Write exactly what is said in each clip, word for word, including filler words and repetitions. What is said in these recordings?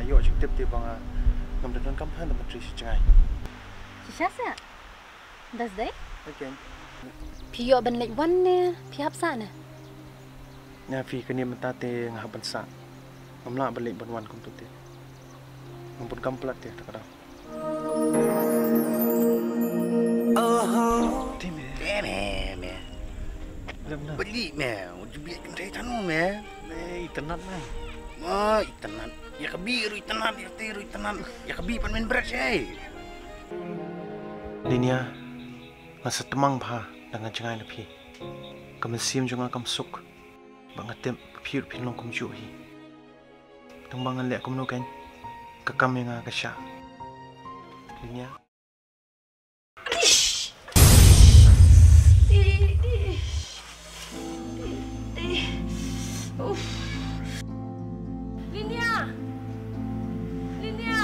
Ïoh jingtip te ba nga ngam da donkam ha da myntri sha jngai. Shisha sa? Das dei? Okay. Phi ïoh ban leit wan ne phi hap sah ne? Nga phi kane mynta te nga hap ban sah. Ngam lah ban leit ban wan kumta te. Ngam bun kam palat te ta ka daw. Te me. Te me, me. Lem na. Beli me, uji bi kan te tanu me. Me itynnat me. Ma itynnat. Ya ka bi ru itynnat, ya te ru itynnat. Ya ka bi pan men bret shei. Linia, nga sa tmang bha da nga jngai na phi. Ka mynsiem jong nga kam suk. Ba nga tip ba phi ruh phin long kumjuh hi. Tang ba ngan leh kumno kein, ka kam ïa nga ka shah. Linia. Di, di, di, di. Uff. Linia. Linia.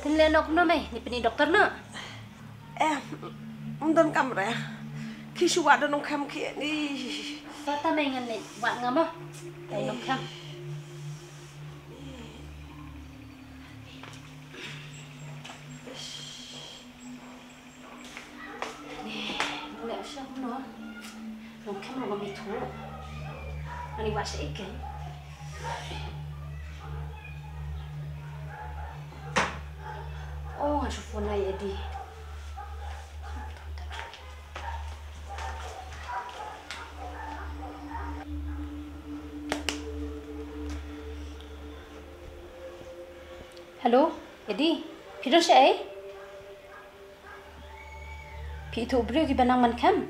Tynle noh kumno mei, ni pyni doktor noh. Eh, ym don kamra. Ki shu wad da nongkhem ki ni. Tata mei ngan leit wad nga mo. Dei nongkhem. Ni, ngi leh sha kumno? Nongkhem ruh ngam ithuh. Ani wad sha ïing. Oh, ngan shu phone ïa Edi. Hello, Edi. Phi don shaei? Phi ithuh u briew kiba nang ban khem?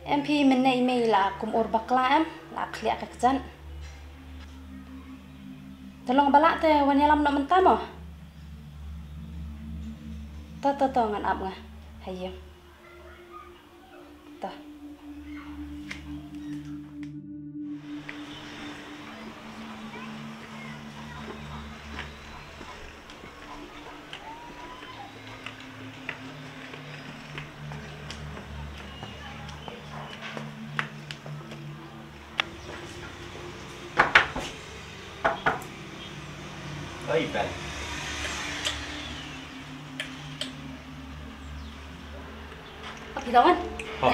Em phi mynne i mei la kum ur bakla em, la khlieh ka kjat. Te long ba lah te wan ïalam noh mynta mo. To, to, to, ngan ap nga. Haïu. To. Oi, Ben. Phi don? Ho.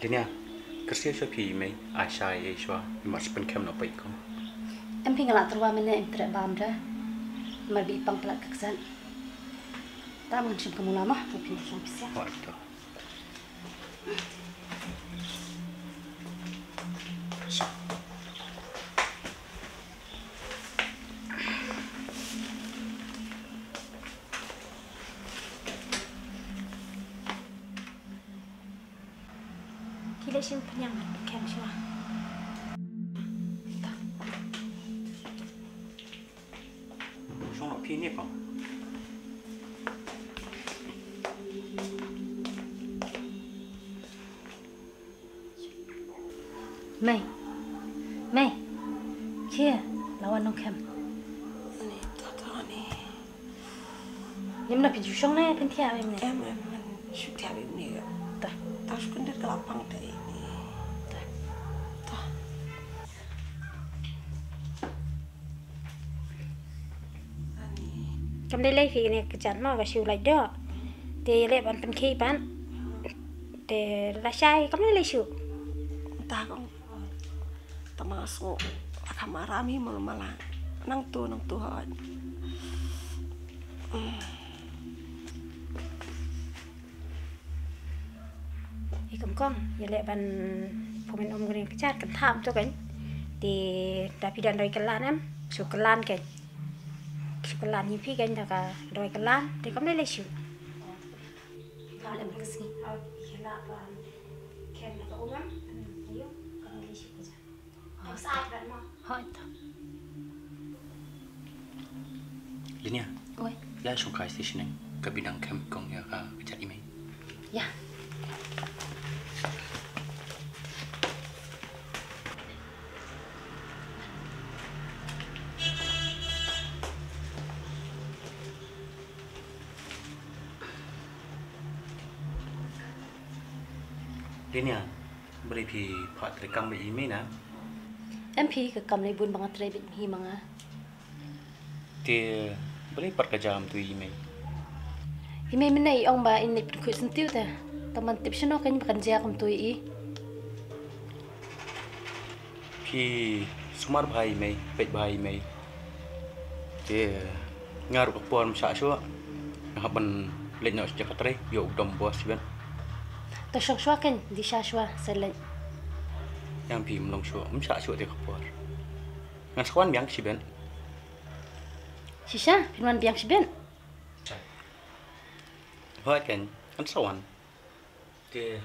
Linia, kyrsiew sha phi i mei, ai sha ei shuwa, i mar shu pynkhem noh pat i kong. Em phi, nga la tyrwa mynne, im treh bam re. Mar ba i pang palat ka kjat. Tang ngan shim ka mula mo, ba phin shong pisa. Hooid, to. Ki leh shim pynïang, pynïang shuwa. Shong noh phi ne kong. Mei. Mei. Khie, la wan nongkhem. Ni, to, to, ni. Ym na phi ju shong ne, phin thiah ne? Em, em, em, shu thiah ne. Ta. Ta shu kyndit ka la pang te ni. Ta. Ta. Kam dei lei phi ne ka jat mo ka shu lai do. Te leh ban pynkhih ban. Te la shai kam dei lei shu. Ta kong. Ta ma su. Ka ma rami mo mala. Nang tu nang tu hoi. I kam kong, ïa leh ban phumin um gring pichat kan tham tu kan. Te da phi dan doi kelan em, su kelan kan. Su kelan hi phi kan da ka doi kelan, te kam leh leh shu. Ka leh ban kasi. Ïa leh ban kem da ka um em. Ayo, kam leh shu pichat. Hoi ta. Linia. Oi. Ïa shong kai station eng. Ka bidang kem kong ïa ka kajat i mei. Ïa. Linia. Balei phi phah trei kam bad i mei na? Em phi ka kam lei bun ba nga trei bad hi ma nga. Te balei pat ka jam tu i mei? I mei mynne i ong ba in leit pynkhuid syntiew te. Tang ban tip shano kan ba kan jia kumtu i. Phi sumar bha i mei, peit bha i mei. Te nga ruh ka por msha shuwa. Nga hap ban leit noh sha ka trei, ïoh u dom bos sibet. To shong shuwa kan, di sha shuwa, sa leit. Yang phi mlong shuwa, msha shuwa te ka por. Ngan sa wan biang sibet. Shisha, phin wan biang sibet. Hoi kan, ngan sa wan. Te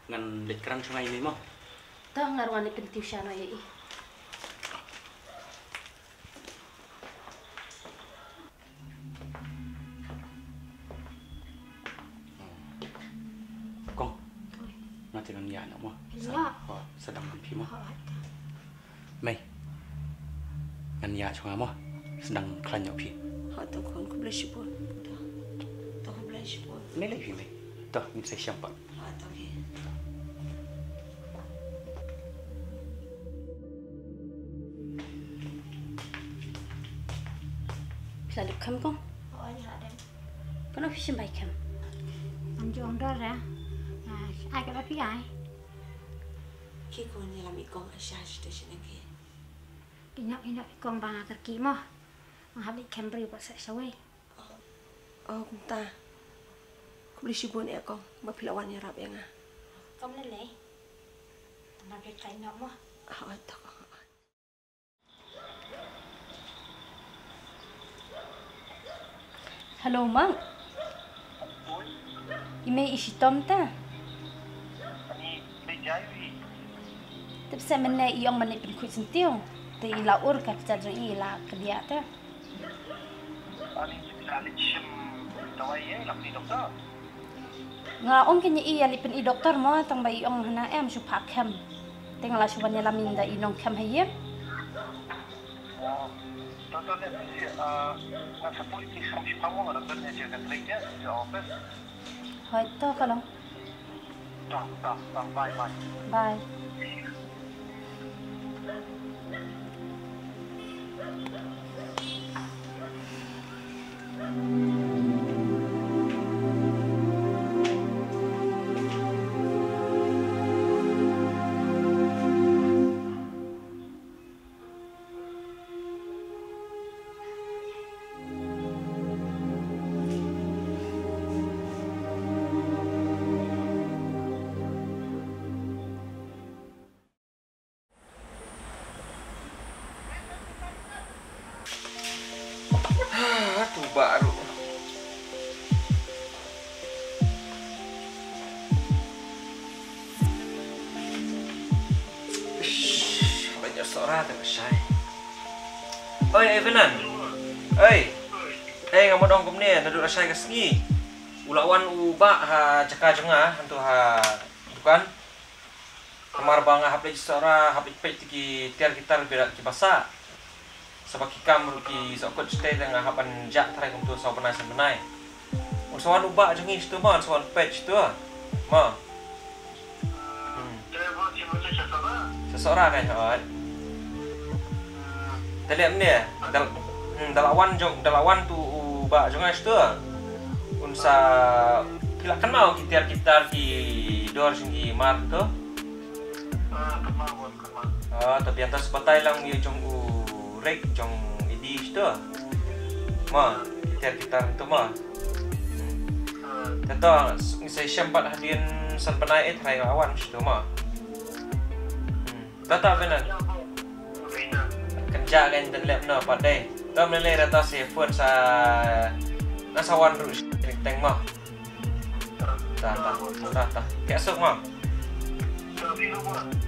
ngan leit kren sha nga i mei mo. To nga ruh ngan leit pyntiew sha no ïa i. Kong. Nga te ngan ïa na mo. Sa, ho, sa dang phi mo. Mei. Ngan ïa shuwa mo. Sdang khlaiñ ïa phi. Ha to khun khublei shibun. To. To khublei shibun. Mei lei phi mei. To ngin sa shem pat. Ha to ki. Phi la lip kham kong. Oi ni la dem. Kano phi shim bai kham. Am jong dor ya. Ai ka la phi ai. Ki kong ni la mi kong a sha shi te shi ne ki. Ki nyok ki nyok kong ba nga kyrkieh mo. Nga hap leit kem briew pat sa shawei. Oh kumta. Khublei shibun ïa kong ba phi la wan ïarap ïa nga. Kam lei lei. Tang ba phi khlaiñ noh mo. Oh to kong. Hello, Mang. I mei i shitom ta. Tip se mynne i ong mynne pynkhuid syntiew. Te i la ur ka kjat jong i la kdiah ta. Nga ong kane i ïa leit pyn i doktor mo tang ba i ong hana em shu phah khem. Te nga la shu wan ïalam ïa i nongkhem ha ïing. Hoi to ka long. Bye. Ah, tu baru. Ish, banyak suara tak shai. Oi, Evelyn. Oi. Eh, nga mut ong kumne, naduh lashai ka sngi u la wan u bah ha jaka jong nga, hangtu ha dukan. Namar ba nga hap leit sora, hap leit peit ki tiar ki tar bad ki basa. Sa ba ki kam ruh ki sokot shatei, te nga hap ban jah tharai kumtu saw bnai san bnai. Un sa wan u bah jong ngi shatu ma, un sa wan peit shatu ma. Hmm. Sa sora kan hoi. Te leh mne, da la wan jong, da la wan tu u Bah, jong nga shuh tu. Un sa phi lah kynmaw ki tiar ki tar ki dor jong ki mar tu. Ah, kynmaw, kynmaw. Ah, tapi anta sa batai lang ïa jong u Rek jong i di shuh tu. Ma, ki tiar ki tar tu ma. Hmm. Te to ngi sa ïashem pat hadien san bnai eh trai awan shuh tu ma. Hmm. Tata benar. Kan ja kan dan lep no pat dei. Tam lele rata se phone sa na sa wan ru teng ma. Ta ta ta ta. Ke sok ma.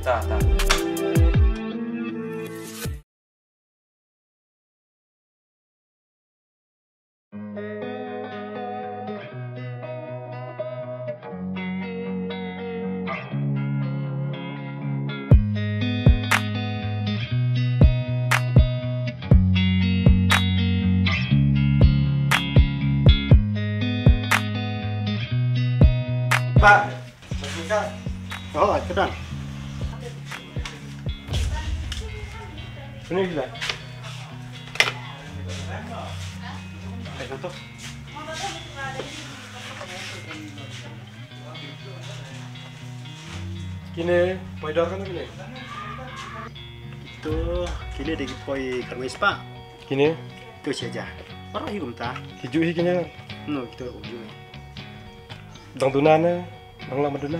Ta ta. Pak. Oh, cepetan. Sini sila. Eh, contoh. Kine, poi dor kan kine? Itu, kine dei ki poi kharwei spah. Kine? Tu sha ja. Baroh hi kumta. Ki ju hi kine. No, kita ju. Dang duna ne, dang lama duna.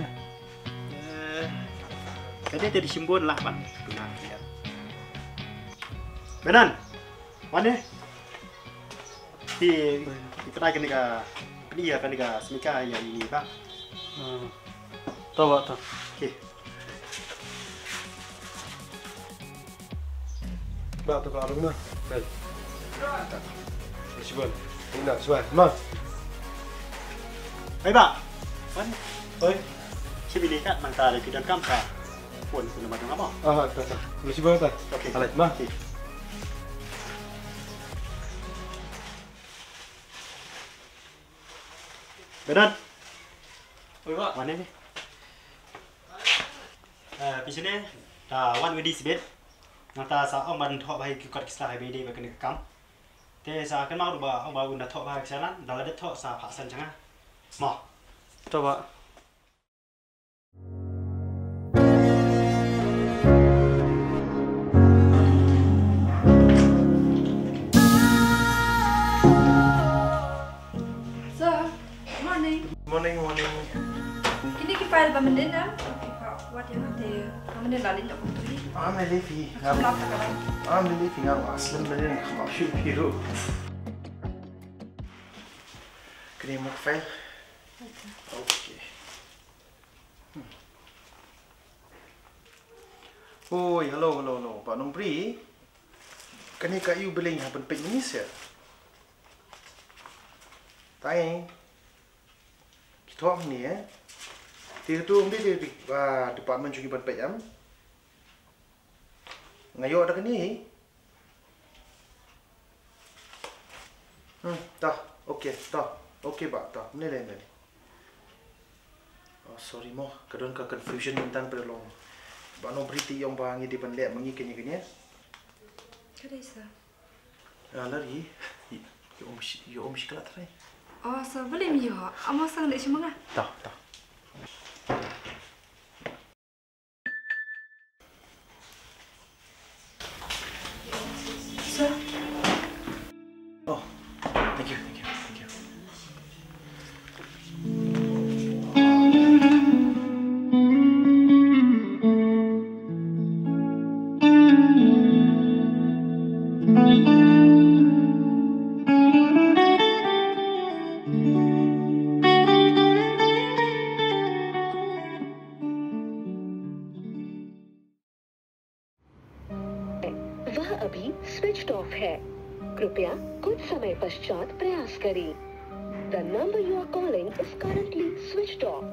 Eh, ka dei te dei shimbun lah ban. Duna. Benan. Wan ne. Ti, ti kena kene ka, kene ya kene ka semika ya ini ba. Hmm. Tahu ba tu. Okey. Ba tu ka arung na. Baik. Sibuan. Ina, sibuan. Ma. Hai ba. Wan. Oi. Si bini kat manta ada kita kam ka. Phone pun nama nama. Ah, tak tak. Boleh sibuan tak? Okey. Alai, ma. Okey. Berat. Oi, Pak. Mana ni? Eh, pishne, ta wan wedi sibit. Nangta sa ong ban thoh bai ki kot ki sla hai bede ba kene kam. Te sa kan mau ba ong ba un da thoh ba ki salan, da la da thoh sa pha san changa. Mo. To ba. Sir, morning. Morning, morning. Kine ki file ba mynnin em? Ki ba wat ïa nga te ba mynnin la leit da kumtu hi. Ah, me lei phi. Kham lap ta ka dang. Ah, me lei phi nga wa aslam mynnin kham ap shu phi ruh. Kine mo file. Okay. Hmm. Oi, hello, hello, hello. Bah Nongbri. Kane ka ïu billing ha ban peit mynne seh. Tai. Ki thoh hangne eh. Te tu ym dei te, ah, department jong ngi ban peit em. Nga ïoh da kane hi. Hmm, ta. Okay, ta. Okay bah, ta. Mynne lei, mynne lei. Oh, sorry mo, ka don ka confusion mynta pyrshah long. Bah Nongbri te ong ba ngi dei ban leh ma ngi kane kane. Ka dei sir. Ah, lari. Ïoh, ïoh, ïoh, ïoh shi kala trai. Oh, sir, balei ym ïoh? Amo sang dei shi ma nga. Ta, ta. Sir. Oh, thank you, thank you, thank you. वह अभी स्विच्ड ऑफ है। कृपया कुछ समय पश्चात प्रयास करें। The number you are calling is currently switched off।